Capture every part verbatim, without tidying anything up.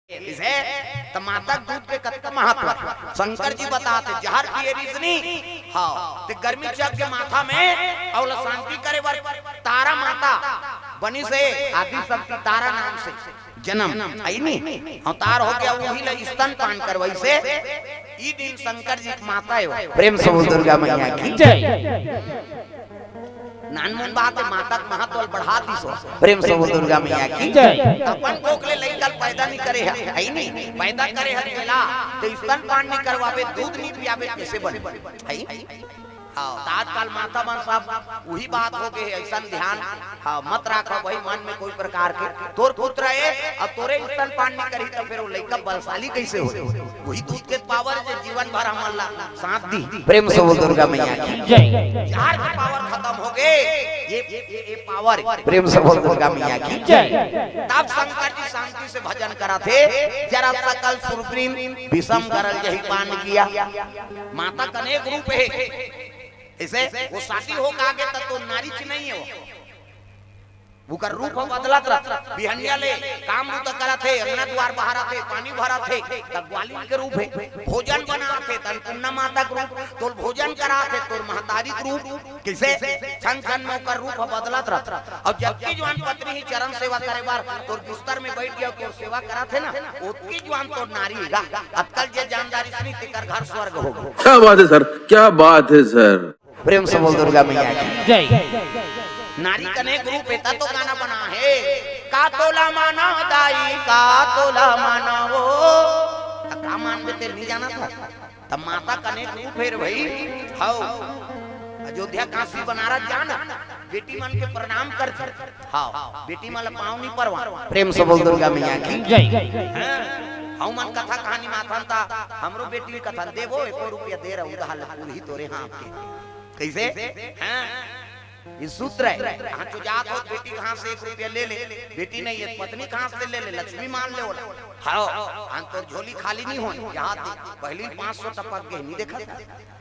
इसे त माता के दूध के कतका महत्व हे। शंकर जी बताथे, जहर पिए रिहिस नी, हाँ, ते गर्मी चक के माथा में अउ ओला शांति करे बर तारा माता बनिस हे, आदि शक्ति तारा नाम से जनम, हे नी? अवतार हो गे, उही ला स्तनपान करवाइस हे। ई दिन शंकर जी के माता हे। प्रेम से बोल दुर्गा मैया की जय। नानमुन बात हे, माता के महत्व ल बढ़ा दिस हो। प्रेम से बोल दुर्गा मैया की जय। अपन कोख ले लइका ल पैदा नी करे हे, हे नी? पैदा करे हे तेला, ते स्तनपान नी करवाबे, दूध नी पियाबे, कइसे बने? हे? हाँ, त आजकल माता मन सब उही बात हो गे हे, अइसन ध्यान, हाँ, मत राखव भाई मन में कोई प्रकार के। तोर पुत्र हे, अब तोरे स्तनपान नी करही, त फेर वो लइका बलशाली कइसे होही? उही दूध के पावर जे जीवन भर हमन ला साथ दी। प्रेम से बोल दुर्गा मैया की जय। जहर के पावर खतम हो गे, ये, ये, ये, ये पावर। प्रेम से बोल दुर्गा मैया की जय। तब शंकर जी शांति से भजन कराथे, जरा सकल सुरवृंद विषम गरल जहि पान किया। माता के अनेक रूप हे, अइसे वो शादी हो गे त तो नारी च नहीं हे वो। ओकर रूप ह बदलत रहिथे। बिहनिया ले काम बूता करत हे, अंगना दुआर बहारत हे, पानी भरत हे, त ग्वालिन के रूप हे। भोजन बनात हे, त अन्नपूर्णा माता के रूप। तोर भोजन करात हे, तोर महतारी के रूप। कइसे? क्षण क्षण में ओकर रूप ह बदलत रहिथे। अउ जतकी जुवान पत्नी ही चरण सेवा करे बर तोर बिस्तर में बइठ गे, तोर सेवा करत हे ना, ओतकी जुवान तोर नारी हे गा। अतका ल जे जानदार रिहिस नी, तेकर घर स्वर्ग हो गे। क्या बात है सर, क्या बात है सर। प्रेम से बोल दुर्गा मैया की जय। नारी के अनेक रूप हे, त तो गाना बने हे, का तोला माना दाई, का तोला माना वो। त का मानबे, तें नी जानत हस? त माता के अनेक रूप हे रे भाई। हव, अयोध्या, काशी, बनारस जा ना, बेटी मन के प्रणाम कर। हव, बेटी मन ला पाँव नी परवा। प्रेम से बोल दुर्गा मैया की जय। हाँ, हमन कथा कहानी माथन त हमरो बेटी कथन देबो, एको रुपया दे रहा उधार ले पूरही तोरे हाथ के। कइसे? हाँ, ये सूत्र हे। कहाँ तो जात हो, बेटी के हाथ से एक रुपया ले ले, बेटी नहीं हे, पत्नी के हाथ से ले ले, लक्ष्मी मान ले ओला। हव, अउ तोर झोली खाली नी होय, याद दे, पहिली पाँच सौ टपक गे, नी देखत हे?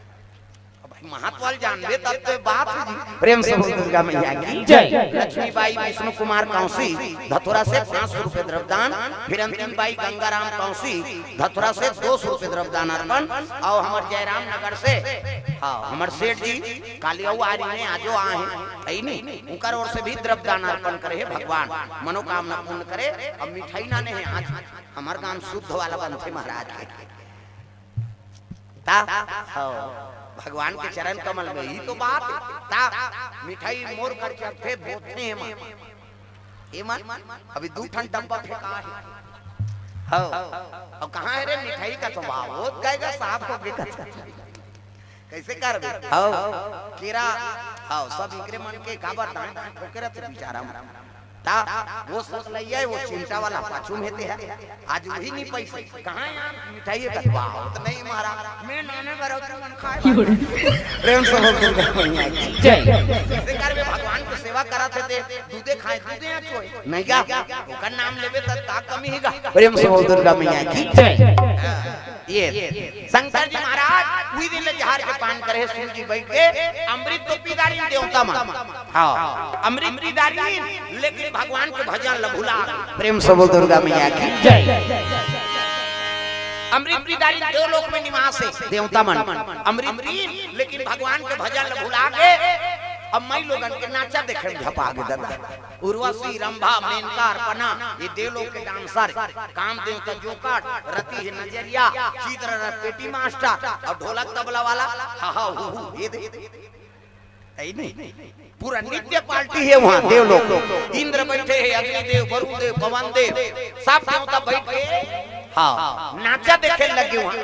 अब भाई महत्व ल जानबे तब तो बात होही। प्रेम से बोल दुर्गा मैया की जय। लक्ष्मी बाई विष्णु कुमार कांसी धतुरा से पाँच सौ रुपये द्रव्यदान, फिर अंतिम बाई गंगाराम कांसी धतुरा से दो सौ रुपये द्रव्यदान अर्पण, अउ हमर जयराम नगर से, हाँ, हमर सेठ जी काली अउ आरी में आजो आए हे, हे नी, उनकर ओर से भी द्रव्यदान अर्पण करे हे भगवान, मनोकामना पूर्ण करे। अब मिठाई लाने हे आज, हमर गांव शुद्ध वाला बनथे महाराज के। त, हव, भगवान के चरण कमल में ही तो बात हे। त, मिठाई मोर घर के अथे, बोथे एमा। एमा, अभी दू ठन डब्बा फेंका हे। हव, अब कहाँ हे रे मिठाई का तो बाबू? कहेगा साफ हो गए का। कइसे करबे? हव, केरा, हव, सब इकरे मन के काबर दाएं दाएं ठोके रहिथे बिचारा मन। त वो सकलैया हे, वो चिमटा वाला पाछू में हे ते हे। आज उही नी पइसे। कहाँ यार मिठाई हे कथवा? वो त नहीं महाराज। मैं नाने बर अउ तुमन खाए बर। प्रेम से बोल दुर्गा मैया की जय। कइसे करबे भगवान के सेवा करत हे ते दूधे खाए, दूधे अचोए। नहीं गा? ओकर नाम लेबे त का कमी हे गा? प्रेम से बोल दुर्गा मैया की जय। हाँ। ये शंकर जी महाराज उही दिन ले जहर के पान करे हे, शिव जी बइठ के अमृत तो पी डारिन देवता मन। हाँ, अमृत पी डारिन, लेकिन भगवान के भजन ल भुला गे। प्रेम से बोल दुर्गा मैया की जय। अमृत पी डारिन, देवलोक में निवास हे देवता मन। अमृत पीन, लेकिन भगवान के भजन ल भुला गे। अब माई लोगन के नाचा देखे में झपा गे दादा। उर्वशी, रंभा, मेनका, अर्पणा, ये देवलोक के डांसर, कामदेव का जोकट, रति हे नजरिया, चित्ररथ पेटी मास्टर अउ ढोलक तबला वाला, हा हा हू हू, ये दे। हे नी? पूरा नृत्य पार्टी हे उहाँ देवलोक। इंद्र बइठे हे, अग्निदेव, वरुण देव, पवन देव, सब देवता बइठ के, हाँ, नाचा देखे लगे उहाँ।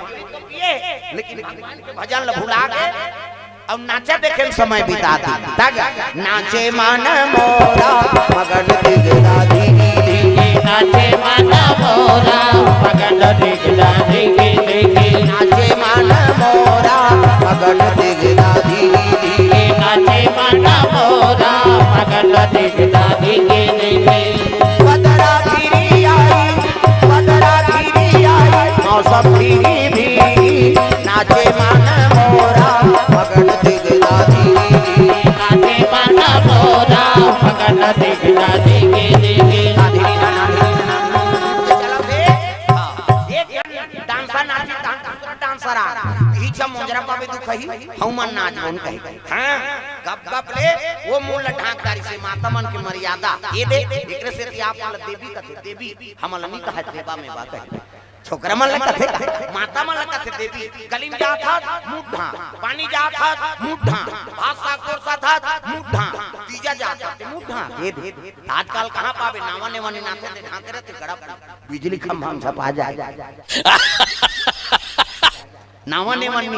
ये, लेकिन भगवान के भजन ल भुला गे। अउ नाचा देखे में समय बिता दी। तग नाचे मन मोरा मगन दिगदादी। नाचे मन मोरा मगन दिगदादी। नाचे मन मोरा मगन दिगदादी। नाचे मन मोरा मगन दिगदादी। बदरा घिरी आई, बदरा घिरी आई, मौसम घिरी भी। नाचे मन मोरा मगन दिगदादी। नाचे मन मोरा मगन दिगदादी। चलो फिर। पीछा मोंजरा पाबे दुखही, हऊ मन नाच बोन कही। हाँ, गप गप ले वो मुंह ल ढांक डारिस हे, माता मन के मर्यादा। ए दे, एकरे सेती आप मन ल देवी कथे, देवी, हमन ल नी कहे देवा में बा कही। छोकरा मन ल कथे, माता मन ल कथे देवी। गली में जात हस, मुंह ढांक, पानी जात हस, मुंह ढांक, भात साग परोसत हस, मुंह ढांक, तीजा जात हस, मुंह ढांक। ए दे, आजकल कहाँ पाबे, नावा नेवा नी नाथे ते ढांके रथे गड़प। बिजली खंभा में झपा जाए। नावा नेवा नी,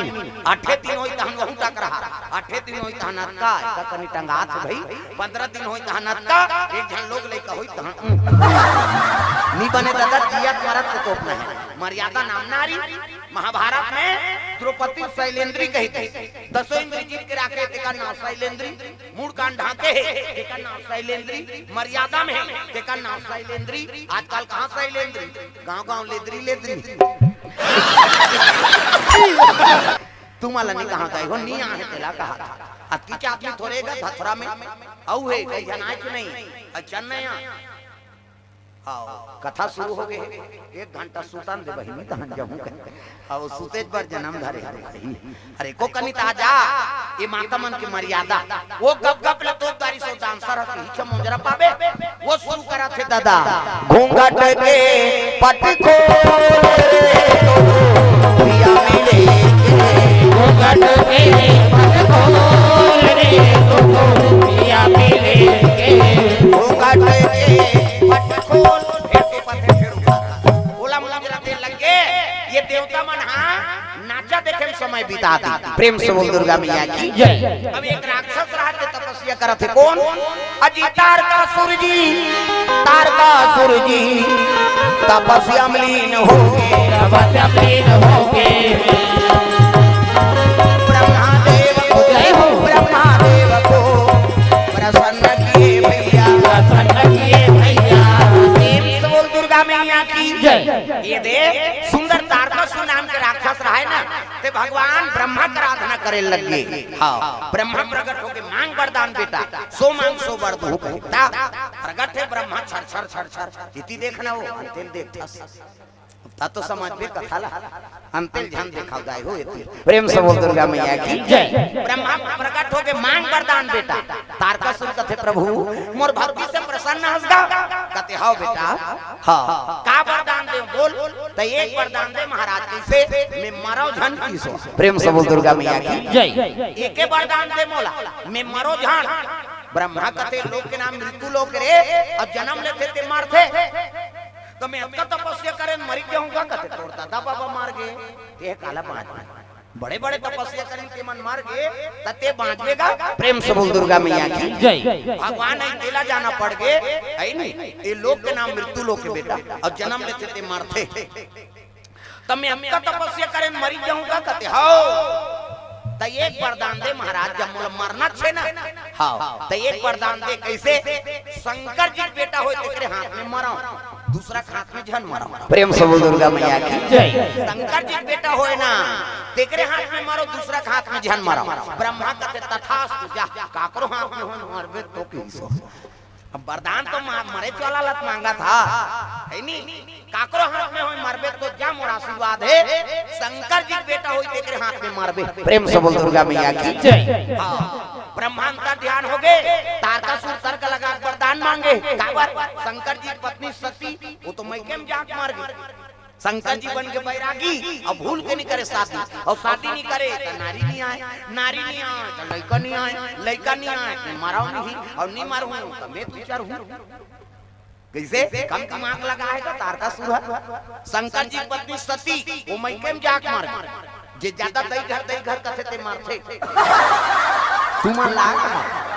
आठे दिन होई तहन वहू टकरहा, आठे दिन होई तहन अतका, एका कनी टंगात हे भई, पंद्रह दिन होई तहन अतका, एक झन लोग लइका होई तहन, उम। नी बने ददा, जियत मरत के तोप नहीं। मर्यादा नाम नारी। महाभारत में द्रौपदी शैलेंद्री कही थी, दसों इंद्री जीत के राखे, तेकर नाम शैलेंद्री। मुड़ कान ढांके हे, तेकर नाम शैलेंद्री। मर्यादा में हे, तेकर नाम शैलेंद्री। आजकल कहाँ शैलेंद्री? गांव गांव लेदरी लेदरी। तुमन ल नी कहा गए हो, नी आहे तेला कहा था। अतकी के आदमी थोरे गा धथरा में। अउ हे, कई झन आए कि नहीं? अच्छा, नया। हाँ, कथा शुरू हो गए। एक घंटा सुतन दे बहिनी, तहन जहूं कहे। अब सुतेच बर जन्म धरे हरे कही। अरे को कनी ताजा, ये माता मन के मर्यादा। वो गप गप ले तोप डारिस हे, डांसर ह, पीछे मोंजरा पाबे। वो शुरू करत हे दादा। घूंघट के पट खोल रे तो पिया मिले के। घूंघट के पट खोल रे तो पिया मिले के। घूंघट के पट खोल, फेर तो पथे फेर उठा। ओला मोंजरा दे लग गे, ये देवता मन हा नाचा देखे में समय बिता दी। प्रेम से बोल दुर्गा मैया की जय। अब एक राक्षस रहा थे तपस्या करत हे, कौन? अजी तारकासुर जी, तारकासुर जी तपस्या में लीन हो गे। तपस्या में लीन हो गे। ब्रह्मा देव को, जय हो। ब्रह्मा देव को प्रसन्न किए भैया। प्रसन्न किए भैया। प्रेम से बोल दुर्गा मैया की जय। ये दे सुंदर तारकासुर नाम के राक्षस रहा हे ना, ते भगवान ब्रह्मा के आराधना करे लग गे। हाँ, ब्रह्मा प्रकट होके मांग वरदान बेटा, सो मांग सो वर दूं कहे। ता प्रकट हे ब्रह्मा छर छर छर छर, इति देखना हो, अंतेल देखथस। ता तो समझबे कथा ला, अंतेल झन देखाव दाई हो एती। प्रेम से बोल दुर्गा मैया की जय। ब्रह्मा प्रकट होके मांग वरदान बेटा, तारकासुर कथे प्रभु मोर भक्ति से प्रसन्न हस गा, कथे हव बेटा। हाँ, का वरदान दे बोल? त एक वरदान दे महाराज, कइसे? मैं मरव झन कहिस। प्रेम से बोल दुर्गा मैया की जय। एके वरदान दे मोला, मैं मरव झन। ब्रह्मा कथे लोक के नाम मृत्यु लोक रे, अउ जन्म लेथे ते मरथे। त मैं अतका तपस्या करें मरी जाहूं गा कथे, तोर दादा बाबा मर गे, ते काला बांच बड़े-बड़े तपस्या करिन, ते मन मर गे, त ते बांचबे गा। प्रेम से बोल दुर्गा मैया की जय। भगवान अई तेला जाना पड़ गे, अई नी? ए लोक के नाम मृत्यु लोक हे बेटा, अउ जन्म लेथे ते मरथे। त मैं अतका तपस्या करें मरी जाहूं गा कथे, हव। त एक वरदान दे महाराज, जब मोला मरना हे ना, हव, त एक वरदान दे, कइसे? शंकर जी के बेटा होय, तेकरे हाथ में मरव, दूसरा के हाथ में झन मरव। प्रेम से बोल दुर्गा मैया की जय। शंकर जी के बेटा होय ना, तेकरे हाथ में मरव, दूसरा के हाथ में झन मरव। ब्रह्मा कथे, तथास्तु, जा, काकरो हाथ में होय, मरबे तो कइसे? अब वरदान तो मा-, मरेच वाला ल त मांगत हे, हे नी? काकरो हाथ में होय मरबे तो जा, मोर आशीर्वाद हे, शंकर जी के बेटा होय, तेकरे हाथ में मरबे। प्रेम से बोल दुर्गा मैया की जय। हाँ, ब्रह्मा अंतर्ध्यान हो गे, तारकासुर तर्क लगा के वरदान मांगे। काबर? शंकर जी की पत्नी सती, वो तो मइके में जाके मर गे। शंकर जी बन के बैरागी, अउ भूल के नी करे शादी, अउ शादी नी करे त नारी नी आय, नारी नी आय त लइका नी आय, लइका नी आय त मरव नहीं, अउ नी मरहूं त मैं विचार हूं। कइसे? कम दिमाग लगा हे का तारकासुर ह? शंकर जी की पत्नी सती, वो मइके में जाके मर गे। जे जादा दई घर, दई घर कथे ते मरथे। तुमन ला,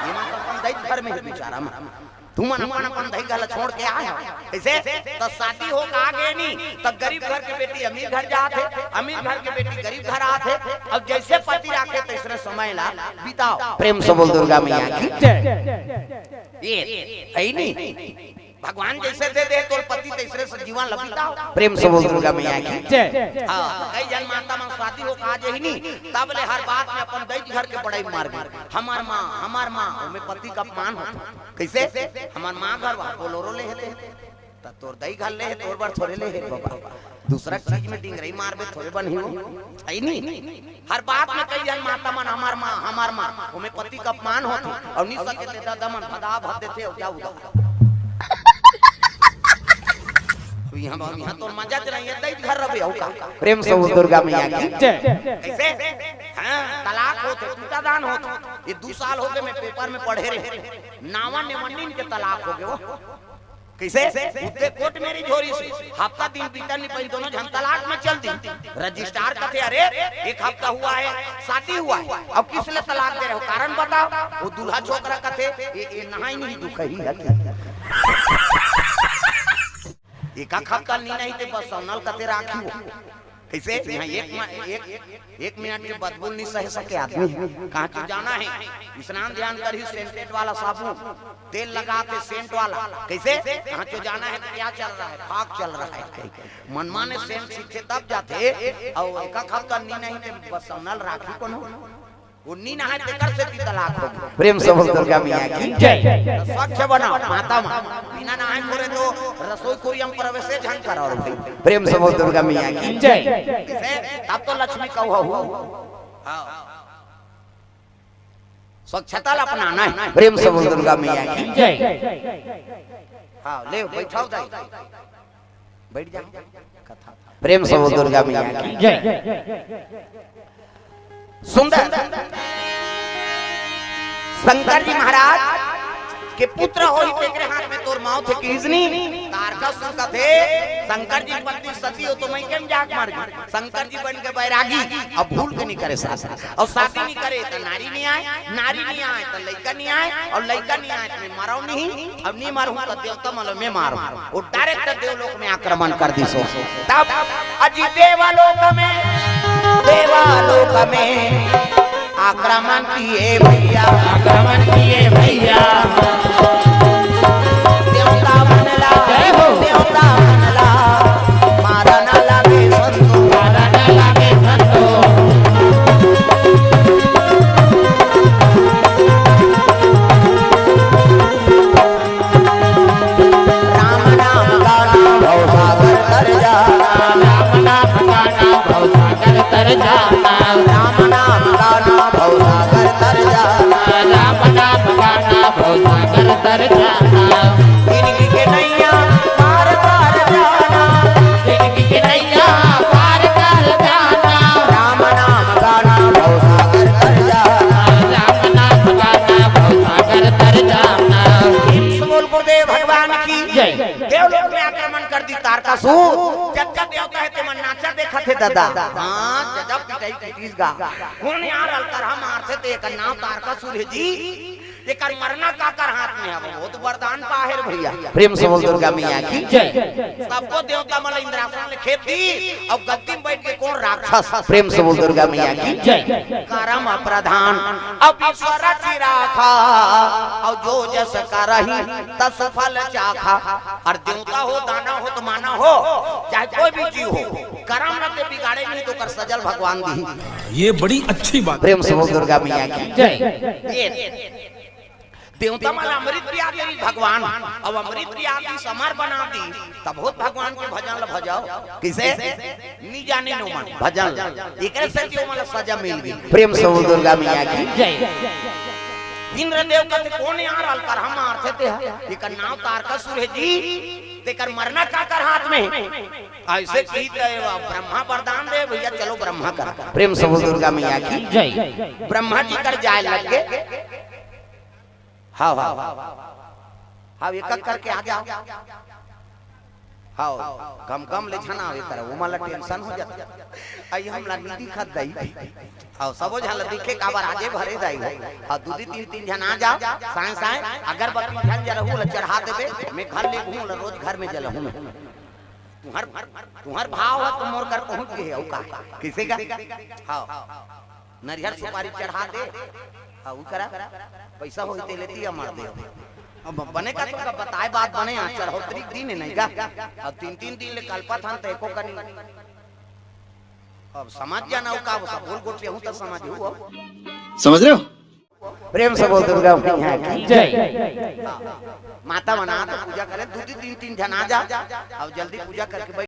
ये मन तो अपन दई घर में हे बिचारा मन। तुमन अपन अपन दई घर ला छोड़ के आए हो। कइसे? त शादी हो के आ गे नी, त गरीब घर के बेटी अमीर घर जात हे, अमीर घर के बेटी गरीब घर आत हे। अब जइसे पति राखे तइसने समय ला बिताव। प्रेम से बोल दुर्गा मैया की जय। ये हे नी? भगवान जइसे दे दे तोर पति तइसने से जीवन ला बिताव। प्रेम से बोल दुर्गा मैया की जय। हाँ, कई झन माता मन शादी हो के आ जाही नी, तब ले हर बात में अपन दई घर के बड़ई मार गे। हमर माँ, हमर माँ, ओमे पति के अपमान होथे। कइसे? हमर माँ घर वहाँ बोलोरो ले हे, त तोर दई घर ले हे, तोर बर थोरे ले हे बाबा। दूसरा चीज में डिंगरई मारबे थोरे बनही हो। है नी? हर बात में कई झन माता मन हमार माँ, हमार माँ, होम्योपैथी का अपमान होथे। अउ निशा के दे दादा मन भदा भद देथे अउ जा उदा। अब यहाँ, यहाँ तोर मजा च नहीं है, दई घर रबे अउ का। प्रेम से बोल दुर्गा मैया की। जय। कैसे? हाँ, तलाक होथे, टूटा दान होथे। ये दू साल हो गए, मैं पेपर में पढ़े रहे, नावा नेवन्नीन के तलाक हो गए वो। कैसे? उते कोर्ट मेरी झोरी से हफ्ता दिन बीता नहीं पाई, दोनों झन तलाक में चल दी। रजिस्ट्रार कथे, "अरे, एक हफ्ता हुआ है, शादी हुआ है, अब किस लिए तलाक दे रहे हो, कारण बताओ।" वो दूल्हा छोकरा कथे, "ये, ये नहाई नहीं, दुखही है।" एक हफ्ता नहीं, नहीं ते बस सौनल कथे राखी हो। कैसे? यहाँ एक मा-, एक, एक मिनट के बदबू नहीं सह सके आदमी। कहाँ तो जाना है, स्नान ध्यान करही, सेंटेड वाला साबुन, तेल लगाथे सेंट वाला। कैसे? कहाँ तो जाना है, क्या चल रहा है, फाग चल रहा है। मनमाने सेंट सीखे तब जाथे। अउ एक हफ्ता नी नहीं ते बस सौनल राखी कोनो। वो नी नहाए तेकर से भी तलाक हो गया। प्रेम से बोल दुर्गा मैया की। जय। तो स्वच्छ बनाओ माता माँ। बिना नहाए खोरे तो रसोई कोई हम प्रवेश झन करो रे भाई। प्रेम से बोल दुर्गा मैया की। जय। इसे तब तो लक्ष्मी कहो हो। हाँ। स्वच्छता ला अपनाना है। प्रेम से बोल दुर्गा मैया की। जय। हाँ, ले बैठाओ दाई। बैठ जा। कथा। प्रेम से बोल दुर्गा मैया की। जय। सुंदर। शंकर जी महाराज के पुत्र होही, तेकरे हाथ में तोर मौत हे किसनी। तारकासुर कथे, शंकर जी पत्नी सती हो तो मैं केम जाके मर गई। शंकर जी बन के बैरागी, अब भूल के नहीं करे शादी, और शादी नहीं करे तो नारी नहीं आए, नारी नहीं आए तो लइका नहीं आए, और लइका नहीं आए तो मैं मरव नहीं, अब नहीं मारू तो देवता मलो मैं मारू। वो डायरेक्ट देवलोक में आक्रमण कर दी सो। तब अजी देवलोक में, देवलोक में आक्रमण किए भैया, आक्रमण किए भैया। देवता बनला, जय हो। देवता बनला, मारा ना लागे संतो, मारा ना लागे संतो। राम नाम का नाम भवसागर तर जाना। राम नाम का नाम भवसागर तर जाना। राम नाम का नाम भवसागर तर जाना। राम नाम का नाम भवसागर तर जाना। जिंदगी के नैया पार कर जाना। जिंदगी के नैया पार कर जाना। राम नाम का नाम भवसागर तर जाना। राम नाम का नाम भवसागर तर जाना। प्रेम से बोल गुरुदेव भगवान की जय। देवलोक में आक्रमण कर दी तारकासुर। जतका देवता हे तेमन नाचा देखत हे दादा। हाँ, गजब पिटाई पीटिस गा। कोन यार अलकरहा मारथे ते एकर नाम तारकासुर हे जी। एकर मरना काकर हाथ में हे, वो तो वरदान पाहे रे भैया। प्रेम से बोल दुर्गा मैया की जय। सबको देवता मन इंद्रासन ले खेद दी, अउ गद्दी में बैठ के कोन राक्षस। प्रेम से बोल दुर्गा मैया की जय। करम प्रधान अब ईश्वर चिराखा, अउ जो जस करही तस फल चाखा। अउ देवता हो, दानव हो, तो मानव हो, चाहे कोई भी जीव हो, करम न ते बिगाड़े नहीं तो ओकर सजा ल भगवान दी। ये बड़ी अच्छी बात। प्रेम से बोल दुर्गा मैया की जय। ये देवता मन ला अमृत पिया देही भगवान, अब अमृत पिया दी, समर बना दी, तब होत भगवान के भजन ल भजाओ। किसे? नी जाने नो मन भजन ल। एकरे से क्यों मन सजा मिल गई। प्रेम से बोल दुर्गा मैया की जय। इंद्रदेव कथे कोन यार अलकरहा मारथे ते हा, एकर नाम तारकासुर हे जी, तेकर मरना काकर हाथ में। ऐसे की ते ब्रह्मा वरदान दे भैया, चलो ब्रह्मा कर। प्रेम से बोल दुर्गा मैया की जय। ब्रह्मा जी कर जाए लग गए। हाँ, हाँ, हाँ, एक एक करके आ जाओ। हाँ, कम कम ले झन आवे करे, वो मला टेंशन हो जाता। आई हमला नी दिखत दई। हाँ, सबो झन ला दिखे काबर आजे भरे दई हो। हाँ, दू दी तीन तीन झन आ जाओ, साए साए अगरबत्ती झन जलहू ला चढ़ा देबे, मैं घर ले घूम ला रोज घर में जलहू मैं। तुहर, तुहर भाव ह तो मोर कर पहुँच गए, अउ का? किसे का? हाँ। नरिहर सुपारी चढ़ा दे, हाँ, उ करा, पैसा होई ते लेती या मार दे। अब बने का तुमका बताए बात बने, आज चढ़ोतरी के दिन है नहीं का? अब तीन तीन दिन ले कल्पत हन त एको कनी। अब समझ जाना हो का, वो सब बोल गोठिया हूँ त समझ हो। समझ रहे हो? प्रेम से बोल दुर्गा मैया की जय। माता मन आ तो पूजा करे, दू दू तीन तीन झन आ जा, अब जल्दी पूजा करके बैठ।